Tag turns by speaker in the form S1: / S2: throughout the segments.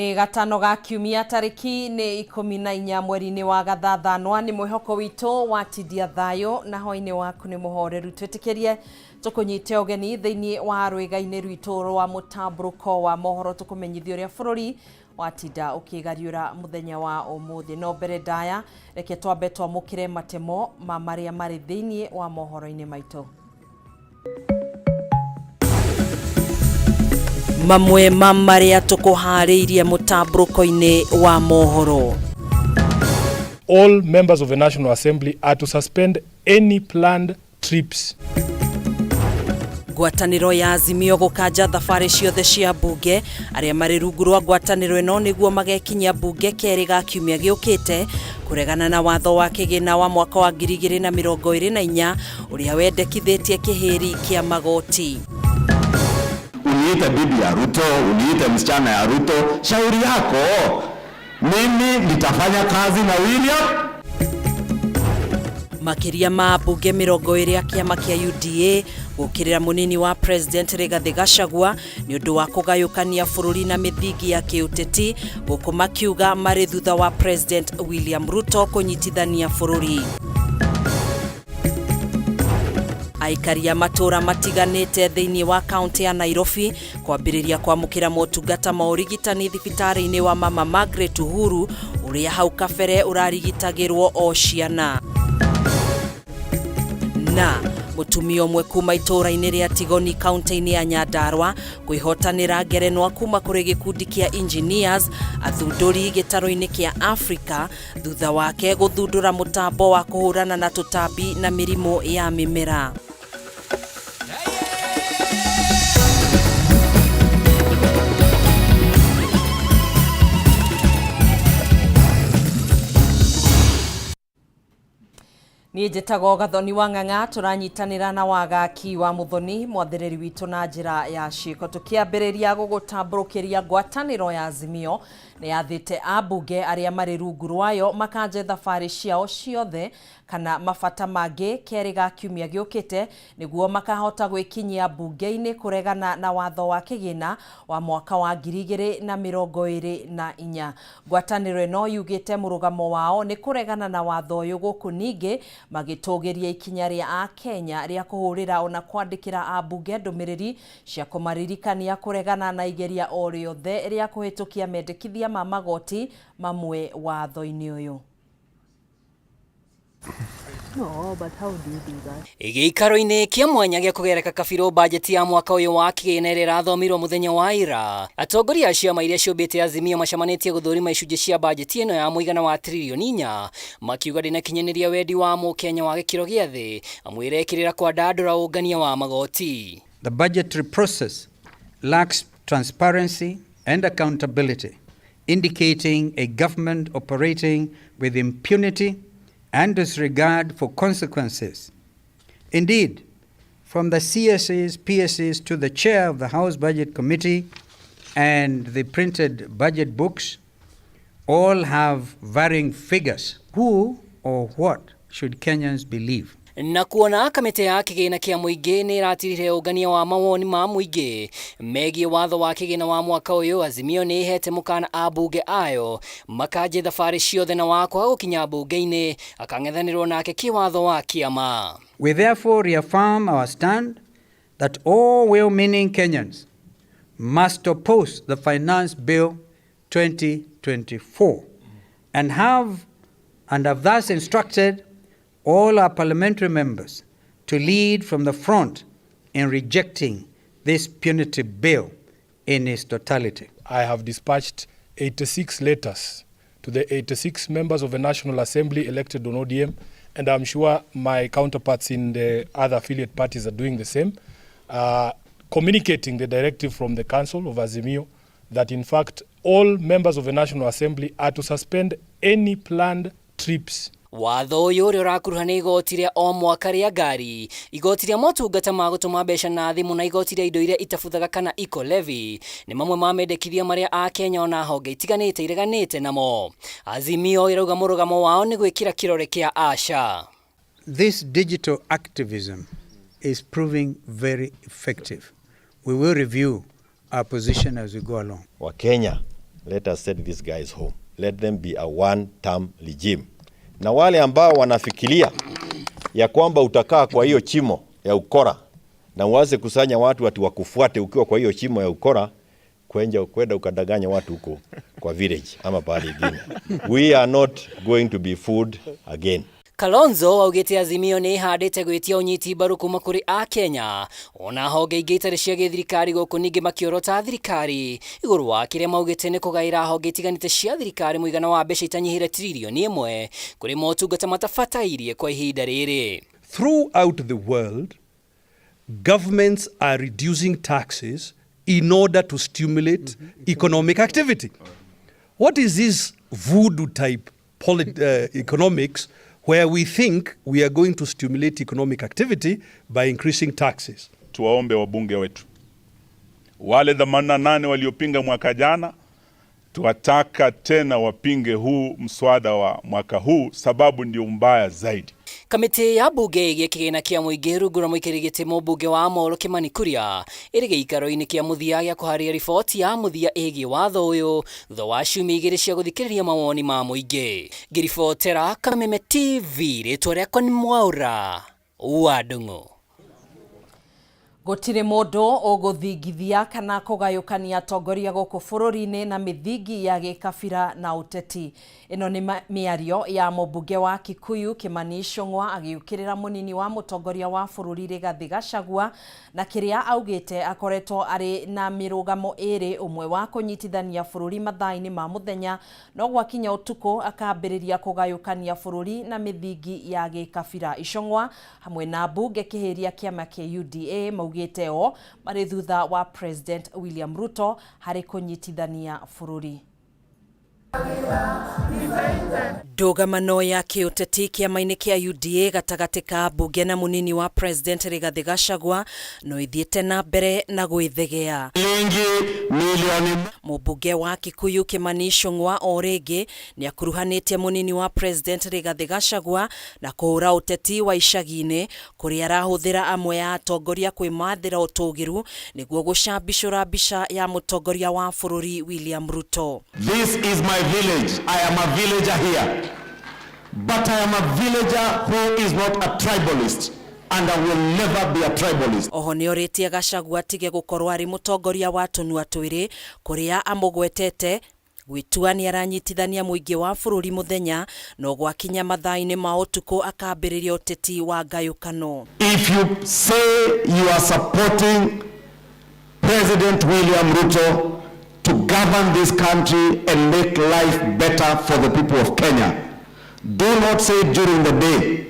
S1: Nĩ gatano ga kiumia tarĩki nĩ 14 mweri-inĩ wa gathathanwa nĩ mwĩhoko witũ watindia thayũ na hwainĩ waku nĩ mũhoreru. Twĩtĩkĩrie tũkũnyite ũgeni thĩinĩ wa rwĩga-inĩ rwitũ rwa mũtambũrũko wa mohoro tũkũmenyithia ũrĩa bũrũri watinda ũkĩgariũra mũthenya wa ũmũthĩ. No mbere ndaya reke twambe twamũkĩre matemo ma marĩa marĩ thĩinĩ wa mohoro-inĩ maitũ. Mamwe ma marĩa tũkũharĩirie mũtambũrũko-inĩ wa mohoro.
S2: All members of the National Assembly are to suspend any planned trips.
S1: Ngwatanĩro ya Azimio gũkanja thabarĩ ciothe cia mbunge arĩa marĩ rungu rwa ngwatanĩro ĩno nĩguo magekinyia mbunge kerĩ ga kiumia gĩũkĩte kũregana na watho wa kĩgĩna wa mwaka wa 2024 ũrĩa wendekithĩtie kĩhĩri kĩa magoti.
S3: Uniite bibi ya Ruto, uniite msichana ya Ruto, shauri yako. Mimi nitafanya kazi na William.
S1: Makĩria ma mbunge 20 a kĩama kĩa UDA gũkĩrĩra mũnini wa President Rigathĩ Gachagua nĩ ũndũ wa kũgayũkania bũrũri na mĩthingi ya kĩũteti gũkũ makiuga marĩ thutha wa President William Ruto kũnyitithania bũrũri. Aikari a matũũra matiganĩte thĩinĩ wa kaunti ya Nairobi kwambĩrĩria kwamũkĩra motungata ma ũrigitani thibitarĩ-inĩ wa Mama Margaret Uhuru ũrĩa hau kabere ũrarigitagĩrwo o ciana. Na mũtumia ũmwe kuma itũũra-inĩ rĩa Tigoni kaunti-inĩ ya Nyandarua kwĩhotanĩra ngerenwa kuma kũrĩ gĩkundi kĩa engineers athundũri gĩtarũ-inĩ kĩa Africa thutha wake gũthundũra mũtambo wa kũhũrana na tũtambi na mĩrimũ ya mĩmera. Niĩ njĩtagwo Gathoni wa Ng'ang'a tũranyitanĩra na Wagaki wa Mũthoni mwathĩrĩri witũ na njĩra ya ciĩko tũkĩambĩrĩria gũgũtambũrũkĩria ngwatanĩro ya Azimio nĩ yathĩte ambunge arĩa marĩ rungu rwayo makanje thabarĩ ciao ciothe kana mabata mangĩ kerĩ ga kiumia gĩũkĩte nĩguo makahota gwĩkinyia mbunge-inĩ kũregana na watho wa kĩgĩna wa mwaka wa 2024. Ngwatanĩro ĩno yugĩte mũrũgamo wao nĩ kũregana na watho ũyũ gũkũ ningĩ magĩtũgĩria ikinya rĩa Akenya rĩa kũhũrĩra ona kwandĩkĩra ambunge ndũmĩrĩri cia kũmaririkania kũregana na igeria o rĩothe rĩa kũhĩtũkia mendekithia ma magoti mamwe watho-inĩ ũyũ.
S4: No, but how do you do that?
S5: Gĩikaro-inĩ kĩa mwanya gĩa kũgereka kabirũ bajeti ya mwaka ũyũ wa kĩgĩna ĩrĩa ĩrathomirwo mũthenya wa ira, atongoria a ciama iria ciũmbĩte Azimio macemanĩtie gũthũrima icunjĩ cia bajeti ĩno ya mũigana wa tiririoni 4 makiuga ndĩnakinyanĩria wendi wa mũkenya wa gĩkĩro gĩa thĩ amu ĩrekĩrĩra kwandandũra ũngania wa magoti.
S6: The budgetary process lacks transparency and accountability, indicating a government operating with impunity and disregard for consequences. Indeed, from the CSAs, PSAs to the chair of the House Budget Committee and the printed budget books, all have varying figures. Who or what should Kenyans believe?
S5: Na kuona kamĩtĩ ya kĩgĩna kĩa mũingĩ nĩ ĩratirire ũngania wa mawoni ma mũingĩ megiĩ watho wa kĩgĩna wa mwaka ũyũ, Azimio nĩ ĩhete mũkana ambunge ayo makanje thabarĩ ciothe na wa kwaga gũkinya mbunge-inĩ akang'ethanĩrwo nake kĩwatho wa kĩama.
S6: We therefore reaffirm our stand that all well-meaning Kenyans must oppose the Finance Bill 2024 and have thus instructed all our parliamentary members to lead from the front in rejecting this punitive bill in its totality.
S2: I have dispatched 86 letters to the 86 members of the National Assembly elected on ODM, and I'm sure my counterparts in the other affiliate parties are doing the same, communicating the directive from the Council of Azimio that in fact all members of the National Assembly are to suspend any planned trips.
S5: Watho ũyũ ũrĩa ũrakuruha nĩ igoti rĩa o mwaka rĩa ngari, igoti rĩa motungata ma gũtũma mbeca na thimũ na igoti rĩa indo iria itabuthaga kana eco levy nĩ mamwe ma mendekithia marĩa Akenya ona honge itiganĩte ireganĩte namo. Azimio ĩrauga mũrũgamo wao nĩ gwĩkĩra kĩrore kĩa aca.
S6: This digital activism is proving very effective. We will review our position as we go along.
S7: Wakenya Let us send these guys home. Let them be a one term regime. Na wale ambao wanafikiria ya kwamba utakaa kwa hiyo chimo ya ukora na uanze kusanya watu ati wakufuate ukiwa kwa hiyo chimo ya ukora, kwenja kwenda ukadanganya watu huko kwa village ama pahali ingine. We are not going to be fooled again.
S5: Kalonzo augĩte Azimio nĩ ĩhandĩte gwĩtia ũnyiti mbaru kuma kũrĩ Akenya ona honge ingĩ itarĩ cia gĩthirikari gũkũ ningĩ makĩorota thirikari igũrũ wa kĩrĩa maugĩte nĩ kũgaĩra honge itiganĩte cia thirikari mũigana wa mbeca itanyihĩre 1 tiririoni kũrĩ motungata matabatairie kwa ihinda rĩrĩ.
S8: Throughout the world, governments are reducing taxes in order to stimulate economic activity. What is this voodoo type economics where we think we are going to stimulate economic activity by increasing taxes?
S9: Tuwaombe wabunge wetu wale 88 waliopinga mwaka jana, tuwataka tena wapinge huu mswada wa mwaka huu, sababu ndio mbaya zaidi.
S5: Kamĩtĩ ya mbunge ĩgiĩ kĩgĩna kĩa mũingĩ rungu rwa mũikarĩri gĩtĩ mũmbunge wa Molo Kimani Kuria ĩrĩ gĩikaro-inĩ kĩa mũthia gĩa kũharĩria riboti ya mũthia ĩgiĩ watho ũyũ thutha wa ciumia 2 cia gũthikĩrĩria mawoni ma mũingĩ. Ngĩribotera Kameme TV, rĩtwa rĩakwa nĩ Mwaũra wa Ndung'u.
S1: Gũtirĩ mũndũ ũgũthingithia kana kũgayũkania atongoria gũkũ bũrũri-inĩ na mĩthingi ya gĩkabira na ũteti. Ĩno nĩ mĩario ya mũmbunge wa Kikuyu Kimani Ichung'wa agĩũkĩrĩra mũnini wa mũtongoria wa bũrũri Rigathĩ Gachagua na kĩrĩa augĩte akoretwo arĩ na mĩrũgamo ĩrĩ, ũmwe wa kũnyitithania bũrũri mathaa-inĩ ma mũthenya no gwakinya ũtukũ akambĩrĩria kũgayũkania bũrũri na mĩthingi ya gĩkabira. Ichung'wa hamwe na mbunge kĩhĩria kĩama kĩa UDA maugĩte o marĩ thutha wa President William Ruto harĩ kũnyitithania bũrũri. Ndũgamano ya kĩũteti kĩama-inĩ kĩa UDA gatagatĩ ka mbunge na mũnini wa President Rigathĩ Gachagua no ithiĩte na mbere na gwĩthegea.
S3: Shilingi milioni
S1: Mũmbunge wa Kikuyu Kimani Ichung'wa o rĩngĩ nĩ akuruhanĩtie mũnini wa President Rigathĩ Gachagua na kũhũra ũteti wa icagi-inĩ kũrĩa arahũthĩra amwe a atongoria kwĩmathĩra ũtũgĩru nĩguo gũcambicũra mbica ya mũtongoria wa bũrũri William Ruto.
S3: This is my village. I am a villager here. But I am a villager who is not a tribalist, and I will never be a tribalist.
S1: Oho nĩ orĩtie Gachagua atige gũkorwo arĩ mũtongoria wa tũnua twĩrĩ kũrĩa amũgwetete gwĩtua nĩ aranyitithania mũingĩ wa bũrũri mũthenya no gwakinya mathaa-inĩ ma ũtukũ akambĩrĩria ũteti wa ngayũkano.
S3: If you say you are supporting President William Ruto to govern this country and make life better for the people of Kenya, do not say it during the day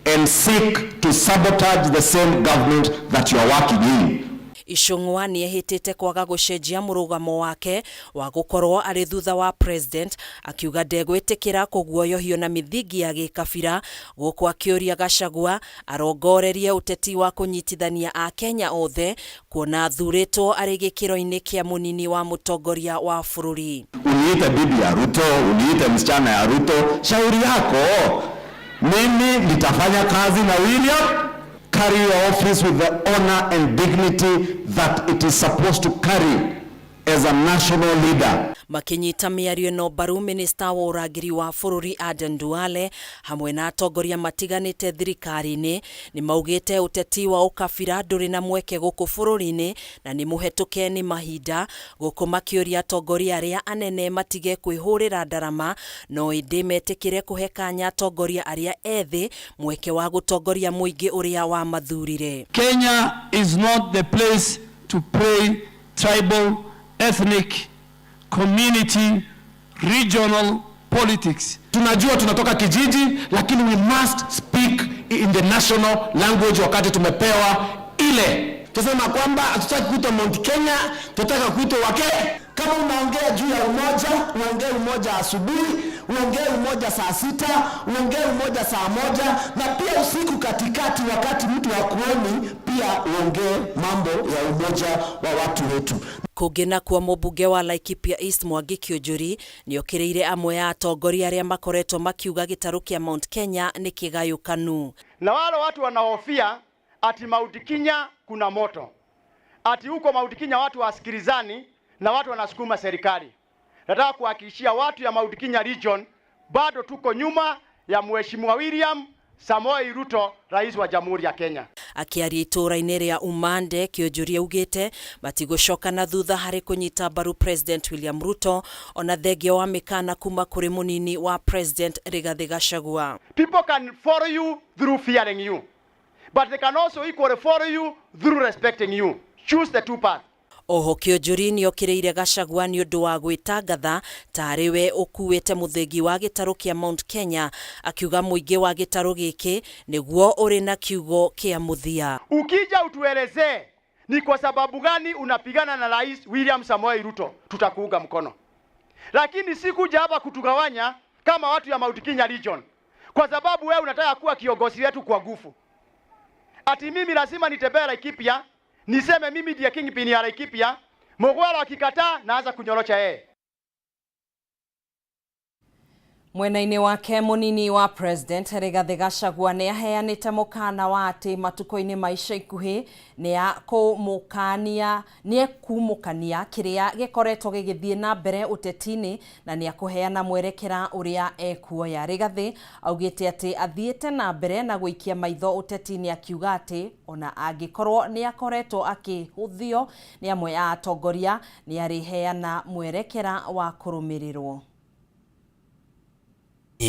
S3: and seek to sabotage the same government that you are working in.
S1: Ichung'wa nĩ ehĩtĩte kwaga gũcenjia mũrũgamo wake wa gũkorwo arĩ thutha wa president, akiuga ndegwĩtĩkĩra kũguoyohio na mĩthingi ya gĩkabira, gũkũ akĩũria Gachagua arongorerie ũteti wa kũnyitithania Akenya othe kuona athurĩtwo arĩ gĩkĩro-inĩ kĩa mũnini wa mũtongoria wa bũrũri.
S3: Uniite bibi ya Ruto, uniite msichana ya Ruto, shauri yako. Mimi nitafanya kazi na William. Carry your office with the honor and dignity that it is supposed to carry as a national leader.
S1: Makinyita mĩario ĩno mbaru, minista wa ũrangĩri wa bũrũri Aden Duale hamwe na atongoria matiganĩte thirikari-inĩ nĩ maugĩte ũteti wa ũkabira ndũrĩ na mweke gũkũ bũrũri-inĩ na nĩ mũhetũke nĩ mahinda, gũkũ makĩũria atongoria arĩa anene matige kwĩhũrĩra ndarama no ĩndĩ metĩkĩre kũhe kanya atongoria arĩa ethĩ mweke wa gũtongoria mũingĩ ũrĩa wamathurire.
S10: Kenya is not the place to play tribal, ethnic, community, regional politics.
S3: Tunajua tunatoka kijiji, lakini we must speak in the national language wakati tumepewa ile. Tusema kwamba hatutaki kuitwa Mount Kenya, tunataka kuitwa wake. Kama unaongea juu ya umoja, uongee umoja asubuhi, uongee umoja saa 6, uongee umoja saa 1, na pia usiku katikati, wakati mtu hakuoni, pia uongee mambo ya umoja wa watu wetu.
S1: Kũngĩ nakuo, mũmbunge wa Laikipia East Mwangi Kiunjuri nĩokĩrĩire amwe a atongoria arĩa makoretwo makiuga gĩtarũ kĩa Mount Kenya nĩ kĩgayũkanu.
S11: Na wale watu wanahofia ati Mount Kenya kuna moto, ati huko Mount Kenya watu wasikilizani na watu wanasukuma serikali. Nataka kuhakikishia watu ya Mount Kenya region bado tuko nyuma ya Mheshimiwa William Samoei Ruto, rais wa Jamhuri ya Kenya.
S1: Akĩaria itũũra-inĩ rĩa Umande, Kĩonjũri augĩte matigũcoka na thutha harĩ kũnyita mbaru President William Ruto ona thengia wa mĩkana kuma kũrĩ mũnini wa President Rigathĩ Gachagua.
S11: People can follow you through fearing you, but they can also equally follow you through respecting you. Choose the two paths.
S1: Oho Kĩonjũri nĩokĩrĩire Gachagua nĩ ũndũ wa gwĩtangatha tarĩ we ũkuĩte mũthĩgi wa gĩtarũ kĩa Mount Kenya, akiuga mũingĩ wa gĩtarũ gĩkĩ nĩguo ũrĩ na kiugo kĩa mũthia.
S11: Ukija utuelezee ni kwa sababu gani unapigana na Rais William Samoei Ruto, tutakuunga mkono, lakini si kuja hapa kutugawanya kama watu ya Mount Kenya region, kwa sababu wewe unataka kuwa kiongozi wetu kwa nguvu. Ati mimi lazima nitembee Laikipia niseme mimi ndiye kingpin ya Laikipia. Mugwara akikataa naanza kunyorocha yeye.
S1: Mwena-inĩ wake mũnini wa President Rigathĩ Gachagua nĩ aheanĩte mũkana wa atĩ matukũ-inĩ ma ica ikuhĩ nĩ ekumũkania kĩrĩa gĩkoretwo gĩgĩthiĩ na mbere ũteti-inĩ na nĩ akũheana mwerekera ũrĩa ekuoya. Rigathĩ augĩte atĩ athiĩte na mbere na gũikia maitho ũteti-inĩ, akiuga atĩ ona angĩkorwo nĩ akoretwo akĩhũthio nĩ amwe a atongoria, nĩ arĩheana mwerekera wa kũrũmĩrĩrwo.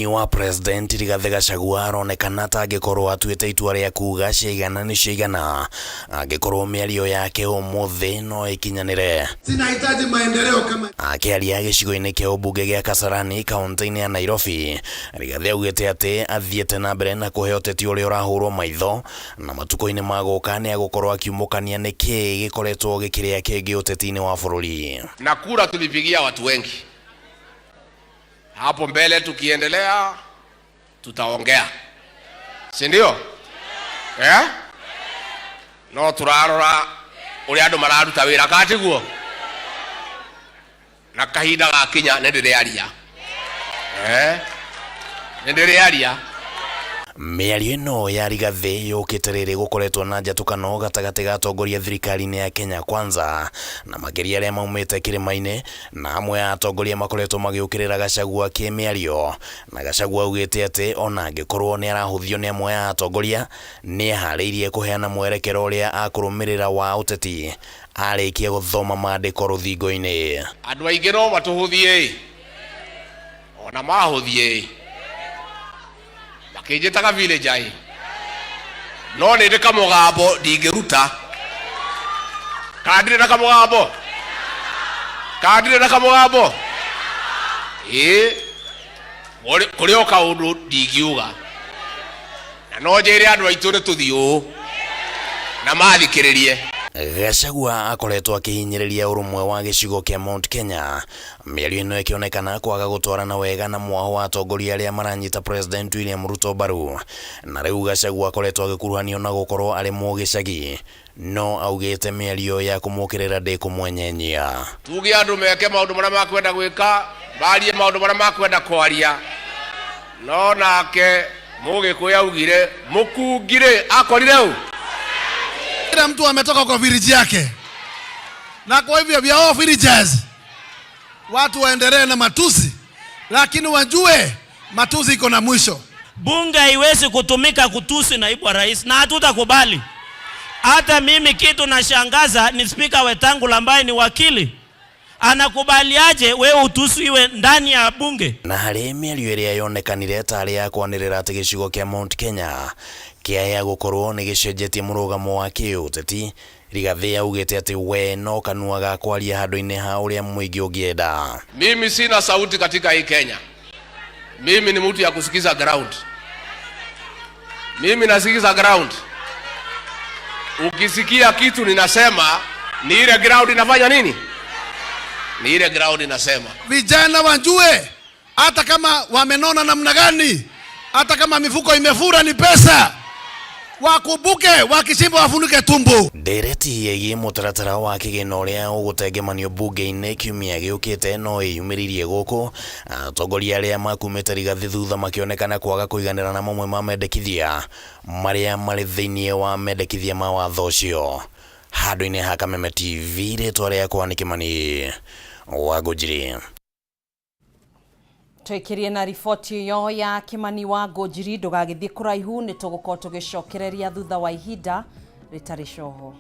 S12: Wa President Rigathĩ Gachagua aronekana ta angĩkorwo atuĩte itua rĩa kuga ciaigana nĩ ciaigana angĩkorwo mĩario yake ũmũthĩ no ĩkinyanĩre.
S3: Sinahitaji maendeleo kama.
S12: Akĩaria gĩcigo-inĩ kĩa ũmbunge gĩa Kasarani kaunti-inĩ ya Nairobi, Rigathĩ augĩte atĩ athiĩte na mbere na kũhe ũteti ũrĩa ũrahũrwo maitho na matukũ-inĩ ma gũka nĩ agũkorwo akiumũkania nĩkĩĩ gĩkoretwo gĩkĩrĩa kĩngĩ ũteti-inĩ wa bũrũri.
S13: Na kura tulipigia watu wengi hapo mbele, tukiendelea tutaongea, si ndio? Eh? No turarora uria andu mararuta wira katiguo na kahinda gakinya nĩ ndĩrĩaria, eh? Nĩ ndĩrĩaria.
S12: Mĩario ĩno ya Rigathĩ yũkĩte rĩrĩ gũkoretwo na njatũkano gatagatĩ ga atongoria thirikari-inĩ ya Kenya Kwanza na makĩria arĩa maumĩte kĩrĩma-inĩ, na amwe a atongoria makoretwo magĩũkĩrĩra Gachagua kĩmĩario, na Gachagua augĩte atĩ ona angĩkorwo nĩ arahũthio nĩ amwe a atongoria, nĩ eharĩirie kũheana mwerekero ũrĩa akũrũmĩrĩra wa ũteti arĩkia gũthoma maandĩko rũthingo-inĩ.
S13: Andũ aingĩ no matũhũthie, ona mahũthie makĩnjĩtaga village ai, no nĩ ndĩ kamũgambo ndingĩruta. Kana ndirĩ na kamũgambo? Kana ndirĩ na kamũgambo? Ĩĩ, kũrĩ o kaũndũ ndingiuga, na no njĩre andũ aitũ nĩ tũthiĩ ũũ na mathikĩrĩrie.
S12: Gachagua akoretwo akĩhinyĩrĩria ũrũmwe wa gĩcigo kĩa Mount Kenya, mĩario ĩno ĩkĩonekana kwaga gũtwarana wega na mwaho wa atongoria arĩa maranyita President William Ruto mbaru, na rĩu Gachagua akoretwo agĩkuruhanio na gũkorwo arĩ mũgĩcagi, no augĩte mĩario ya kũmũkĩrĩra ndĩkũmwenyenyia.
S13: Tuge andũ meke maũndũ marĩa makwenda gwĩka, barie maũndũ marĩa makwenda kwaria, no nake Mũgĩkũyũ augire mũkungirĩ akorire ũ.
S3: Kila mtu ametoka kwa village yake, na kwa hivyo vya all villages watu waendelee na matusi, lakini wajue matusi iko na mwisho.
S14: Bunge haiwezi kutumika kutusi naibu wa rais, na hatutakubali. Hata mimi kitu nashangaza ni Spika Wetangula ambaye ni wakili, anakubaliaje wewe utusiwe ndani ya bunge?
S12: Na harĩ mĩario ĩrĩa yonekanire tarĩ ya kwanĩrĩra atĩ gĩcigo kĩa Mount Kenya kĩaya gũkorwo nĩ gĩcenjetie mũrũgamo wa kĩũteti, Rigathĩ augĩte atĩ we no kanua ga kwaria handũ-inĩ ha ũrĩa mũingĩ ũngĩenda.
S13: Mimi sina sauti katika hii Kenya. Mimi ni mtu ya kusikiza ground. Mimi nasikiza ground. Ukisikia kitu ninasema ni ile ground inafanya nini? Ni ile ground inasema.
S3: Vijana wajue hata kama wamenona namna gani, hata kama mifuko imefura ni pesa, wakumbuke wakishimba wafunike tumbo.
S12: Ndereti ĩgiĩ mũtaratara wa kĩgĩna ũrĩa ũgũtengemanio mbunge-inĩ kiumia gĩũkĩte no ĩyumĩririe gũkũ atongoria arĩa makumĩte Rigathĩ thutha makĩonekana kwaga kũiganĩra na mamwe ma mendekithia marĩa marĩ thĩinĩ wa mendekithia ma watho ũcio. Handũ-inĩ ha Kameme TV, rĩtwa rĩakwa nĩ Kĩmani wa Ngũnjiri.
S1: Twekirie na riboti ĩyo ya Kimani wa Ngũnjiri. Ndũgagĩthiĩ kũraihu, nĩ tũgũkorwo tũgĩcokereria thutha wa ihinda rĩtarĩ coho.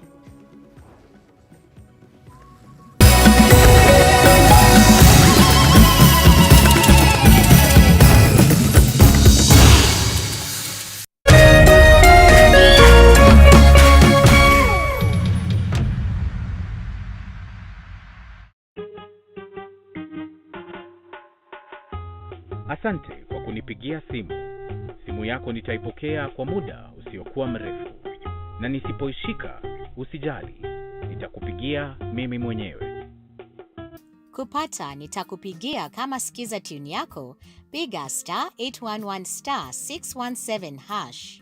S15: Asante kwa kunipigia simu. Simu yako nitaipokea kwa muda usiokuwa mrefu, na nisipoishika usijali, nitakupigia mimi mwenyewe.
S16: Kupata nitakupigia kama skiza tune yako, piga star 811 star 617 hash.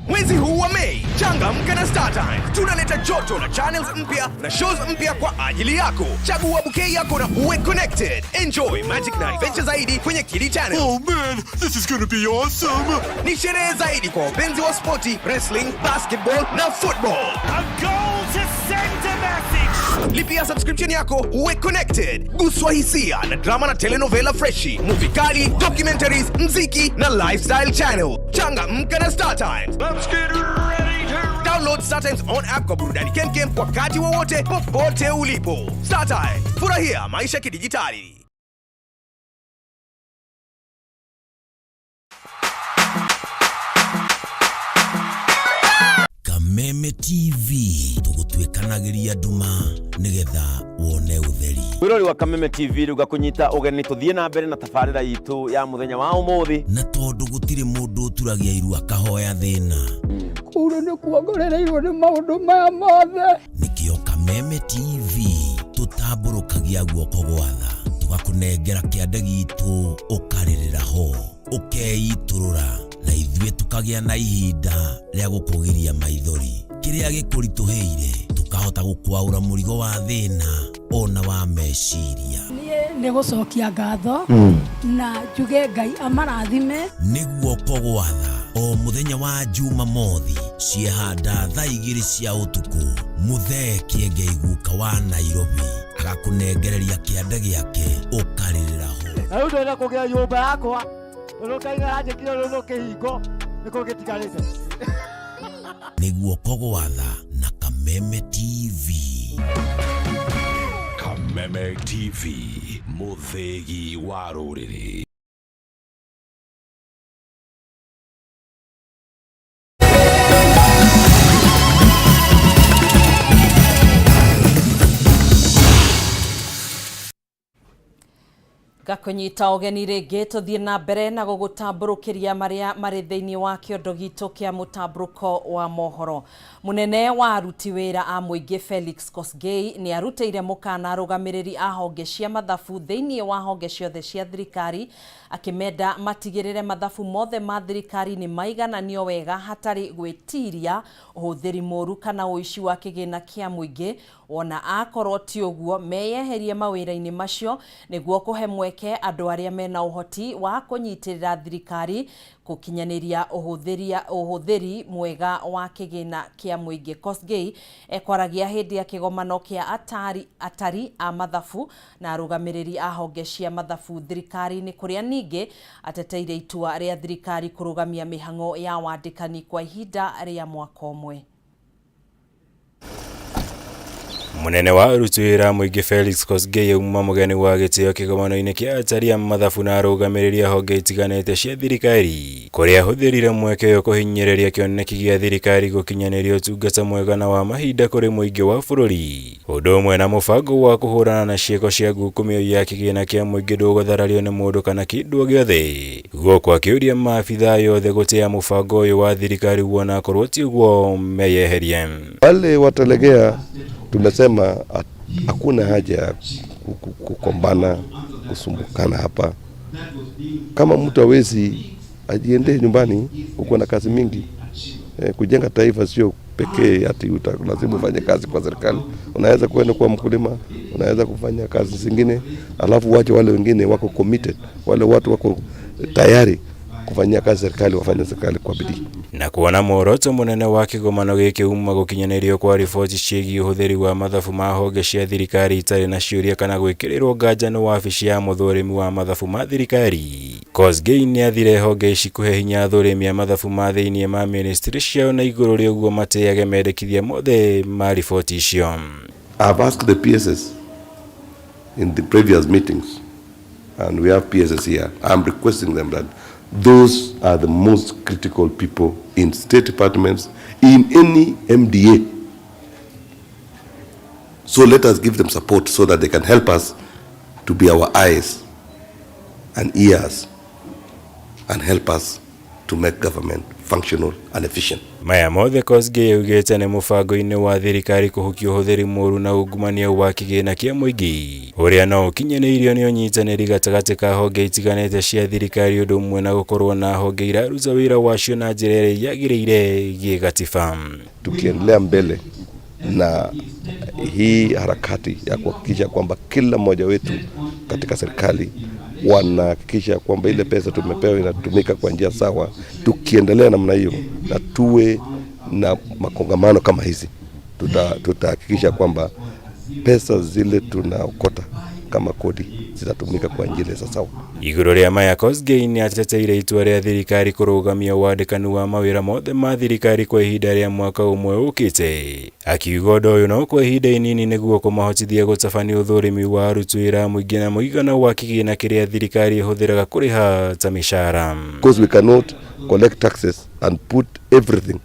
S13: Mwezi huu wa Mei, changamka na StarTimes. Tunaleta joto na channels mpya na shows mpya kwa ajili yako. Chagua bouquet yako na uwe connected. Enjoy magic na adventure zaidi kwenye Kili Channel.
S17: Oh man, this is gonna be awesome!
S13: Ni sherehe zaidi kwa wapenzi wa spoti, wrestling, basketball na football.
S17: A goal to send a message!
S13: Lipia subscription yako uwe connected. Guswa hisia na drama na telenovela freshi, movie kali, documentaries, mziki na lifestyle channel. Changamka na StarTimes.
S17: Let's get ready to
S13: Download StarTimes on app kwa burudani kemkem wakati wowote popote ulipo. StarTimes, furahia maisha kidijitali.
S18: Kameme TV tũgũtuĩkanagĩria nduma nĩgetha wone ũtheri.
S19: Mwirori wa Kameme TV rĩu ngakũnyita ũgeni tũthiĩ na mbere na tabarĩra itũ ya mũthenya wa ũmũthĩ.
S18: Na tondũ gũtirĩ mũndũ ũturagia iru akahoya thĩna,
S20: Kũu nĩ kuongorereirwo nĩ maũndũ maya mothe.
S18: Nĩkĩo Kameme TV tũtambũrũkagia guoko gwa tha, tũgakũnengera kĩande gitũ, ũkarĩrĩra ho, ũkeitũrũra, na ithuĩ tũkagĩa na ihinda rĩa gũkũgiria maithori. Kĩrĩa gĩkũritũhĩire tũkahota gũkwaũra mũrigo wa thĩna ona wa meciria.
S20: Niĩ nĩ gũcokia ngatho na njuge Ngai amarathime.
S18: Nĩ guoko gwa tha o mũthenya wa Jumamothi ciehanda thaa 2 cia ũtukũ, Mũthee Kĩengei guka wa Nairobi agakũnengereria kĩande gĩake ũkarĩrĩra ho.
S11: Na rĩu ndĩrenda kũgĩa nyũmba yakwa tondũ Ngai nĩaranjĩkire rũrũ kĩhingo nĩkĩo gĩtigarĩte.
S18: Nĩ guoko gwa tha na Kameme TV.
S21: Kameme TV, mũthĩgi wa rũrĩrĩ.
S1: Ngakũnyita ũgeni rĩngĩ tũthiĩ na mbere na gũgũtambũrũkĩria marĩa marĩ thĩinĩ wa kĩondo gitũ kĩa mũtambũrũko wa mohoro. Mũnene wa aruti wĩra a mũingĩ Felix Kosgei nĩ arutĩire mũkana arũgamĩrĩri a honge cia mathabu thĩinĩ wa honge ciothe cia thirikari, akĩmenda matigĩrĩre mathabu mothe ma thirikari nĩ maigananio wega hatarĩ gwĩtiria ũhũthĩri mũru kana ũici wa kĩgĩna kĩa mũingĩ, wona akorwo ti ũguo meyeherie mawĩra-inĩ macio nĩguo kũhe mweke andũ arĩa mena ũhoti wa kũnyitĩrĩra thirikari gũkinyanĩria ũhũthĩri mwega wa kĩgĩna kĩa mũingĩ. Kosgei ekwaragia hĩndĩ ya kĩgomano kĩa atari a mathabu na arũgamĩrĩri a honge cia mathabu thirikari-inĩ, kũrĩa ningĩ ateteire itua rĩa thirikari kũrũgamia mĩhang'o ya wandĩkani kwa ihinda rĩa mwaka ũmwe.
S22: Munene wa aruti wĩra mũingĩ Felix Kosgei auma mũgeni wa gĩtĩo kĩgomano-inĩ kĩa atari a mathabu na arũgamĩrĩri a honge itiganĩte cia thirikari, kũrĩa ahũthĩrire mweke ũyũ kũhinyĩrĩria kĩoneki gĩa thirikari gũkinyanĩria ũtungata mwega na wa mahinda kũrĩ mũingĩ wa bũrũri, ũndũ ũmwe na mũbango wa kũhũrana na ciĩko cia ngukumio ya kĩgĩna kĩa mũingĩ ndũgũtharario nĩ mũndũ kana kĩndũ o gĩothe. Gũkũ akĩũria maabithaa yothe gũtĩa mũbango ũyũ wa thirikari wona akorwo ti ũguo meyeherie.
S23: Wale watalegea, tumesema hakuna haja ya kukombana, kusumbukana hapa. Kama mtu hawezi ajiendee nyumbani, kuko na kazi mingi. Kujenga taifa sio pekee ati lazima ufanye kazi kwa serikali. Unaweza kwenda kuwa mkulima, unaweza kufanya kazi zingine, alafu wache wale wengine wako committed, wale watu wako tayari kufanyia kazi serikali wafanye serikali kwa bidii.
S22: Na kuona muoroto munene wa kigomano giki uma gukinyanirio kwa riboti ciĩgiĩ ũhũthĩri wa mathabu ma honge cia thirikari itarĩ na ciũria kana gwĩkĩrĩrwo nganja nĩ wabici ya mũthũrimi wa mathabu ma thirikari. Kosgei nĩathire honge ici kũhe hinya athũrimi a mathabu ma thĩiniĩ ma ministry ciao na igũrũ rĩa ũguo matĩage mendekithia mothe ma riboti icio.
S23: I've asked the PSS in the previous meetings, and we have PSS here. I'm requesting them that those are the most critical people in state departments, in any MDA. So let us give them support so that they can help us to be our eyes and ears and help us to make government functional and efficient.
S22: Maya mothe Kosgei augĩte nĩ mũbango-inĩ wa thirikari kũhukia ũhũthĩri mũru na ungumania wa kĩgĩna kĩa mũingĩ ũrĩa no ũkinyanĩirio nĩ ũnyitanĩri gatagatĩ ka honge itiganĩte cia thirikari ũndũ ũmwe na gũkorwo na honge iraruta wĩra wacio na njĩra ĩrĩa yagĩrĩire gĩgatiba.
S23: Tukiendelea mbele na hii harakati ya kuhakikisha kwamba kila mmoja wetu katika serikali wanahakikisha kwamba ile pesa tumepewa inatumika kwa njia sawa. Tukiendelea namna hiyo na tuwe na makongamano kama hizi, tutahakikisha kwamba pesa zile tunaokota kama kodi zitatumika kwa njia sawa.
S22: Igũrũ rĩa maya Kosgei nĩateteire itua rĩa thirikari kũrũgamia wandĩkani wa mawĩra mothe ma thirikari kwa ihinda rĩa mwaka ũmwe ũkĩte, akiuga ũndũ ũyũ no kwa ihinda inini nĩguo kũmahotithia gũtabania ũthũrimi wa aruti wĩra a mũingĩ na mũigana wa kĩgĩna kĩrĩa thirikari ĩhũthĩraga kũrĩha ta mĩcara.
S23: Because we cannot collect taxes and put everything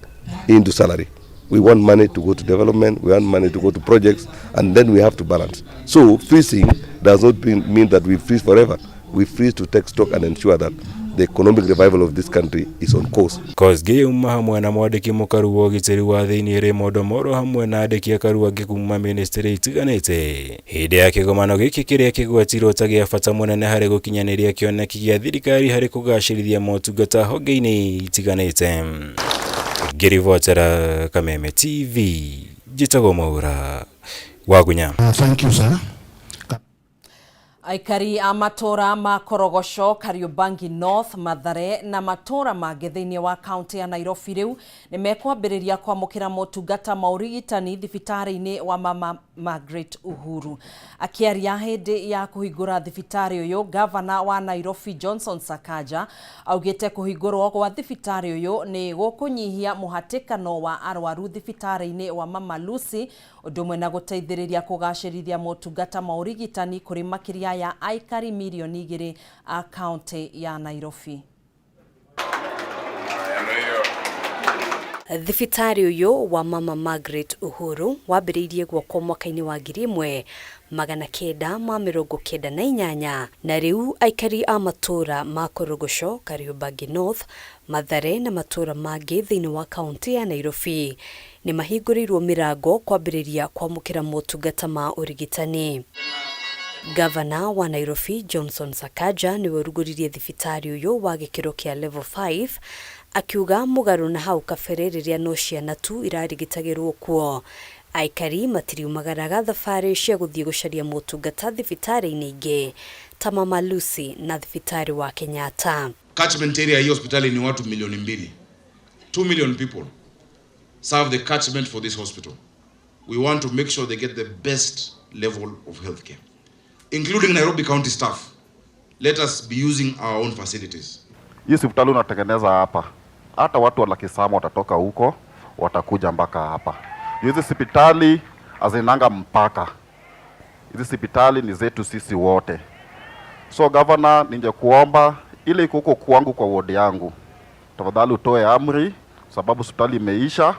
S23: into salary. We want money to go to development, we want money to go to projects, and then we have to balance. So freezing does not mean that we freeze forever. We freeze to take stock and ensure that the economic revival of this country is on course.
S22: Kosgei auma hamwe na mwandĩki mũkaru wa ũgitĩri wa thĩiniĩ Raymond Omolo hamwe na andĩki akaru angĩ kuma ministry itiganĩte hĩndĩ ya kĩgomano gĩkĩ kĩrĩa kĩgwetirwo ta gĩa bata mũnene harĩ gũkinyanĩria kĩoneki gĩa thirikari harĩ kũgacĩrithia motungata honge-inĩ itiganĩte. Ngĩribotera Kameme TV njĩtagwo Mwaura Wagunya.
S2: Thank you, sir.
S1: Aikari a matũra ma Korogoco, Kariobangi North, Mathare na matũra mangĩ thĩinĩ wa kaunti ya Nairobi rĩu nĩ mekwambĩrĩria kwamũkĩra motungata ma ũrigitani thibitarĩ-inĩ wa Mama Margaret Uhuru. Akĩaria hĩndĩ ya kũhingũra thibitarĩ ũyũ, gavana wa Nairobi Johnson Sakaja augĩte kũhingũrwo gwa thibitarĩ ũyũ nĩ gũkũnyihia mũhatĩkano wa arwaru thibitarĩ-inĩ wa Mama Lucy ũndũ ũmwe na gũteithĩrĩria kũgacĩrithia motungata ma ũrigitani kũrĩ makĩria ya aikari milioni 2 a kaunti ya Nairobi.
S4: Thibitarĩ ũyũ wa Mama Margaret Uhuru wambĩrĩirie gwakwo mwaka-inĩ wa 1998 na rĩu aikari a matũra ma Korogoco, Kariobangi North, Mathare na matũra mangĩ thĩinĩ wa kaunti ya Nairobi nĩ mahingũrĩirwo mĩrango kwambĩrĩria kwamũkĩra motungata ma ũrigitani. Gavana wa Nairobi Johnson Sakaja nĩwe ũrugũririe thibitarĩ ũyũ wa gĩkĩro kĩa level 5 akiuga mũgarũ na hau kabere rĩrĩa no ciana tu irarigitagĩrwo kuo aikari matiriumagaraga thabarĩ cia gũthiĩ gũcaria motungata thibitarĩ-inĩ ingĩ ta Mama Lucy na thibitarĩ wa Kenyatta.
S6: Catchment area hii hospitali ni watu milioni 2. 2 million people serve the catchment for this hospital. We want to make sure they get the best level of healthcare, including Nairobi County staff. Let us be using our own facilities.
S24: Hii hospitali unatengeneza hapa, hata watu wa Lakisama watatoka huko watakuja mpaka hapa. Hizi hospitali hazinanga mpaka, hizi hospitali ni zetu sisi wote. So governor, ningekuomba ile iko huko kwangu kwa ward yangu, tafadhali utoe amri, sababu hospitali imeisha,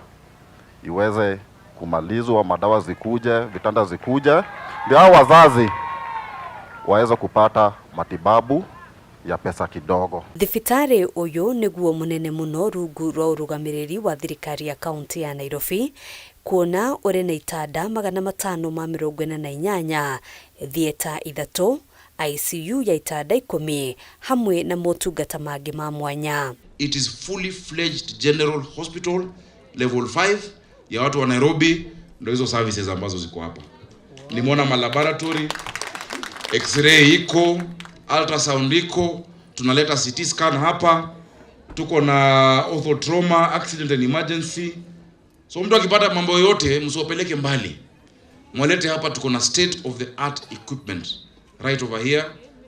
S24: iweze kumalizwa, madawa zikuje, vitanda zikuje, ndio hao wazazi waweze kupata matibabu ya pesa kidogo.
S4: Thibitarĩ ũyũ nĩguo mũnene mũno rungu rwa ũrũgamĩrĩri wa thirikari ya kaunti ya Nairobi kuona ũrĩ na itanda 548, thieta 3, ICU ya itanda 10 hamwe na motungata mangĩ ma mwanya.
S6: It is fully fledged general hospital level 5 ya watu wa Nairobi. Ndio hizo services ambazo ziko hapa. Nimeona ma laboratory, x-ray iko, ultrasound iko, tunaleta CT scan hapa. tuko na ortho trauma, accident and emergency. So mtu akipata mambo yote msiwapeleke mbali, mwalete hapa. Tuko na state of the art equipment right over here.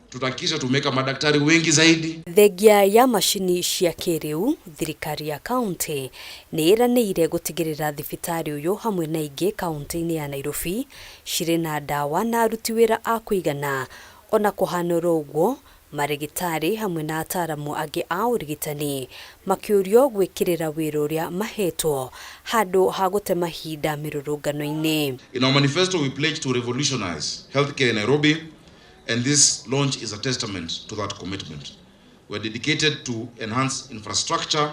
S6: Tutahakikisha tumeweka madaktari wengi zaidi.
S4: Thengia ya macini cia kĩrĩu, thirikari ya kaunti nĩ ĩranĩire gũtigĩrĩra thibitarĩ ũyũ hamwe na ingĩ kaunti-inĩ ya Nairobi cirĩ na ndawa na aruti wĩra a kũigana. Ona kũhana oro ũguo, marĩgĩtarĩ hamwe na ataramu angĩ a ũrigitani makĩũrio gwĩkĩrĩra wĩra ũrĩa mahetwo handũ ha gũte mahinda mĩrũrũngano-inĩ.
S6: In our manifesto, we pledge to revolutionize healthcare in Nairobi, and this launch is a testament to that commitment. We're dedicated to enhance infrastructure,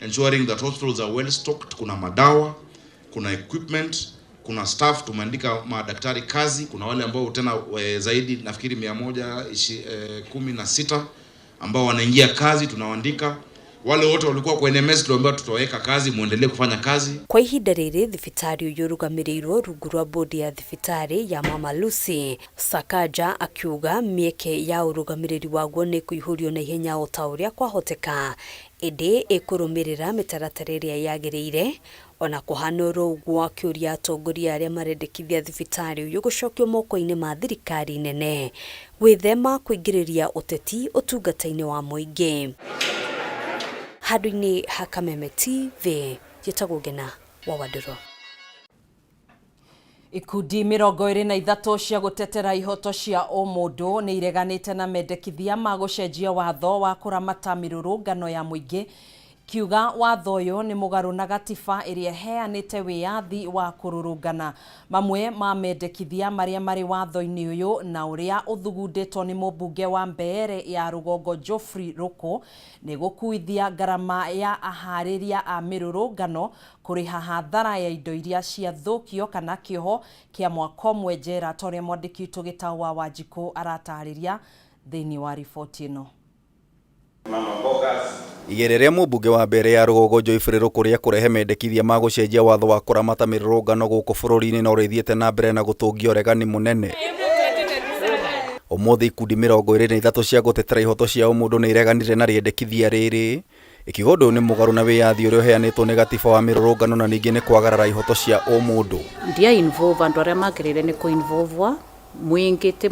S6: ensuring that hospitals are well stocked. Kuna madawa, kuna equipment, kuna staff. Tumeandika madaktari kazi. Kuna wale ambao tena zaidi nafikiri 116 ambao wanaingia kazi, tunawaandika. Wale wote walikuwa kwa NMS tuliambiwa tutaweka kazi, muendelee kufanya kazi.
S4: Kwa ihinda rĩrĩ thibitarĩ ũyũ ũrũgamĩrĩirwo rungu rwa bodi ya thibitarĩ ya Mama Lucy. Sakaja akiuga mĩeke ya ũrũgamĩrĩri waguo nĩ kũihũrio na ihenya o ta ũrĩa kwahoteka, ĩndĩ ĩkũrũmĩrĩra mĩtaratara ĩrĩa yagĩrĩire. Ona kũhana oro ũguo, akĩũria atongoria arĩa marendekithia thibitarĩ ũyũ gũcokio moko-inĩ ma thirikari nene gwĩthema kũingĩrĩria ũteti ũtungata-inĩ wa mũingĩ. Handũ-inĩ ha Kameme TV, njĩtagwo Ngena wa Wandũrũ.
S1: Ikundi 23 cia gũtetera ihoto cia ũmũndũ nĩ ireganĩte na mendekithia ma gũcenjia watho wa kũramata mĩrũrũngano ya mũingĩ, kiuga watho ũyũ nĩ mũgarũ na gatiba ĩrĩa ĩheanĩte wĩyathi wa kũrũrũngana. Mamwe ma mendekithia marĩa marĩ watho-inĩ ũyũ na ũrĩa ũthugundĩtwo nĩ mũmbunge wa Mbeere ya rũgongo Geoffrey Ruku nĩ gũkuithia ngarama ya aharĩria a mĩrũrũngano, kũrĩha hathara ya indo iria ciathũkio, kana kĩoho kĩa mwaka ũmwe njera, ta ũrĩa mwandĩki witũ Gĩtaũ wa Wanjikũ aratarĩria thĩinĩ wa riboti ĩno.
S2: Igeria rĩa mũmbunge wa mbere ya rũgongo Geoffrey Ruku rĩa kũrehe mendekithia ma gũcenjia watho wa kũramata mĩrũrũngano gũkũ bũrũri-inĩ no rĩthiĩte na mbere na gũtũngia ũregani mũnene. Ũmũthĩ ikundi 23 cia gũtetera ihoto cia ũmũndũ nĩ ireganire na rĩendekithia rĩrĩ, ikiuga ũndũ ũyũ nĩ mũgarũ na wĩyathi ũrĩa ũheanĩtwo nĩ gatiba wa mĩrũrũngano na ningĩ nĩ kwagarara ihoto cia ũmũndũ.
S7: Ndia involve andu aria magirire ni ku involve mwingi ti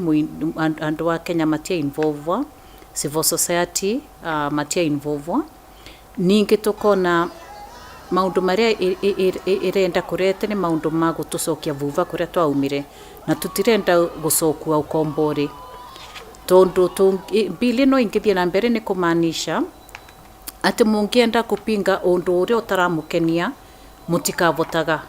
S7: andu a Kenya matia involve, civil society matia involve. Ningi tukona maundu maria irenda kurete ni maundu ma gutucokia vuva kuria twaumire, na tutirenda gucokua ukombori tondu bili no ingithie na mbere ni kumaanisha ati mungienda kupinga undu uria utaramukenia mutikavotaga,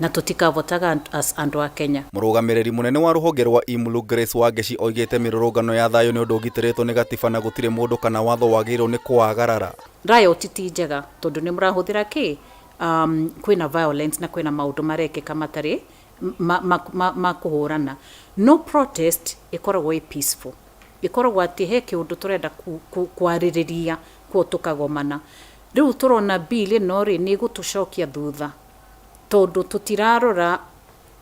S7: na tutikavotaga as andu a Kenya.
S2: Mũrũgamĩrĩri mũnene wa rũhonge rwa IMLU Grace Wangeci oigĩte mĩrũrũngano ya thayũ nĩ ũndũ ũgitĩrĩtwo nĩ gatiba na gũtirĩ mũndũ kana watho wagĩrĩirwo nĩ kũwagarara.
S7: Riot ti njega tondu nĩ mũrahũthĩra kĩ kwĩna violence na kwĩna maũndũ marekĩka matarĩ ma kũhũrana. No protest ĩkoragwo ĩ peaceful, ĩkoragwo atĩ he kĩũndũ tũrenda kwarĩrĩria kuo tũkagomana. Rĩu tũrona bill ĩno rĩ nĩ ĩgũtũcokia thutha tondu tutirarora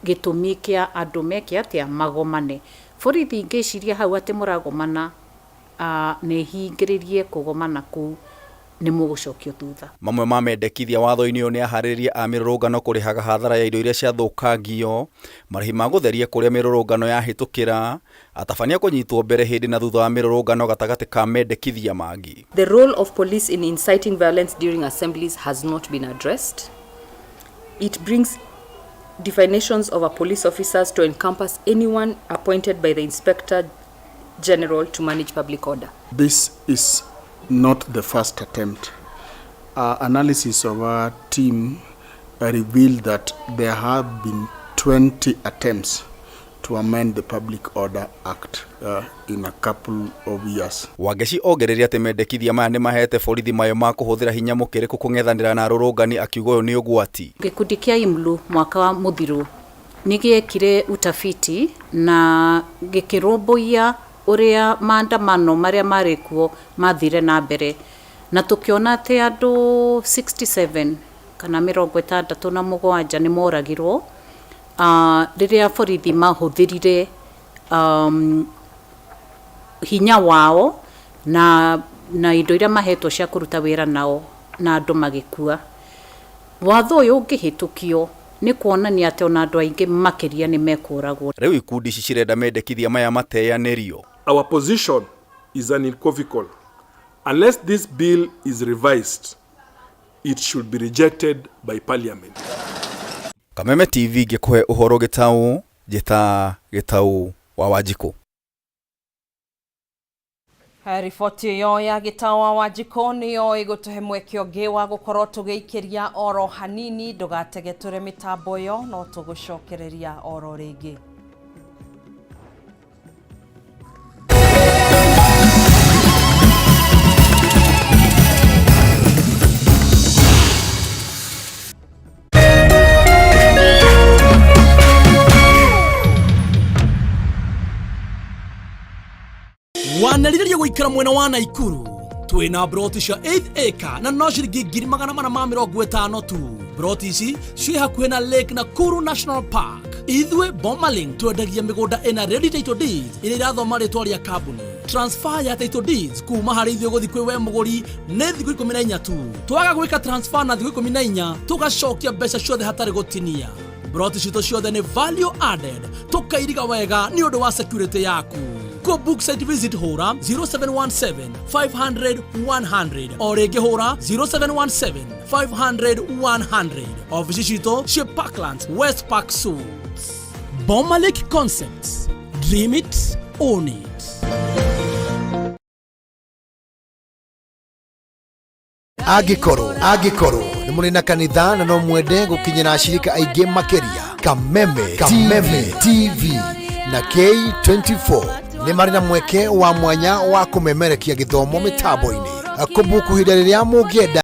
S7: gĩtũmi kĩa andũ meke atĩa magomane. Borithi ingĩciria hau atĩ mũragomana nĩ hingĩrĩrie kũgomana kũu, nĩ mũgũcokio thutha.
S2: Mamwe ma mendekithia watho-inĩ ũyũ nĩ aharĩrĩria a mĩrũrũngano kũrĩhaga hathara ya indo iria ciathũkangio, marĩhi ma gũtheria kũrĩa mĩrũrũngano yahĩtũkĩra, atabania kũnyitwo mbere hĩndĩ na thutha wa mĩrũrũngano gatagatĩ ka mendekithia mangĩ.
S8: The role of police in inciting violence during assemblies has not been addressed. It brings definitions of a police officers to encompass anyone appointed by the Inspector General to manage public order.
S9: This is not the first attempt. Our analysis of our team revealed that there have been 20 attempts to amend the Public Order Act in a couple of years.
S2: Wangeci ongereire atĩ mendekithia maya nĩ mahete borithi mayo ma kũhũthĩra hinya mũkĩrĩku kũng'ethanĩra na arũrũngani, akiuga ũyũ nĩ ũgwati.
S7: Gĩkundi kĩa IMLU mwaka wa mũthiru nĩ gĩekire utafiti na gĩkĩrũmbũiya ũrĩa maandamano marĩa marĩ kuo mathire na mbere, na tũkĩona atĩ andũ 67 kana 67 nĩ moragirwo rĩrĩa borithi mahũthĩrire hinya wao na Na indo iria mahetwo cia kũruta wĩra nao na andũ magĩkua. Watho ũyũ ũngĩhĩtũkio nĩ kuonania atĩ ona andũ aingĩ makĩria nĩ mekũragwo.
S2: Rĩu ikundi ici cirenda mendekithia maya mateanĩrio.
S3: Our position is unequivocal. Unless this bill is revised, it should be rejected by Parliament.
S2: Kameme TV ngĩkũhe ũhoro gĩtaũ, njĩta Gĩtaũ wa Wanjikũ.
S1: Riboti ĩyo ya Gĩtaũ wa Wanjikũ nĩyo ĩgũtũhe mweke ũngĩ wa gũkorwo tũgĩikĩria oro hanini. Ndũgatege tũre mĩtambo ĩyo, no tũgũcokereria oro rĩngĩ.
S5: Wanarĩrĩria gũikara mwena wa Naikuru, twĩna broti cia 8 acre na no ciringi 450,000 tu. Broti ici ciĩ hakuhĩ na Lake Nakuru National Park. Ithuĩ Bomalink twendagia mĩgũnda ĩna ready title deeds iria irathoma rĩtwa rĩa kambuni. Transfer ya title deeds kuma harĩ ithuĩ gũthiĩ kwĩ we mũgũri nĩ thikũ 14 tu. Twaga gwĩka transfer na thikũ 14, tũgacokia mbeca ciothe hatarĩ gũtinia. Broti citũ ciothe nĩ value added, tũkairiga wega nĩ ũndũ wa security yaku. Kũ book site visit hũra 0717 500 100, o rĩngĩ hũra 0717 500 100. Ofici citũ ciĩ Parklands, West Park Suites. Bomalik Concepts, dream it, own it.
S10: Angĩkorwo nĩ mũrĩ na kanitha na no mwende gũkinyĩra ashirika aingĩ makĩria, Kameme TV na K24 nĩ marĩ na mweke wa mwanya wa kũmemerekia gĩthomo mĩtambo-inĩ, kũbuku ihinda rĩrĩa mũngĩenda.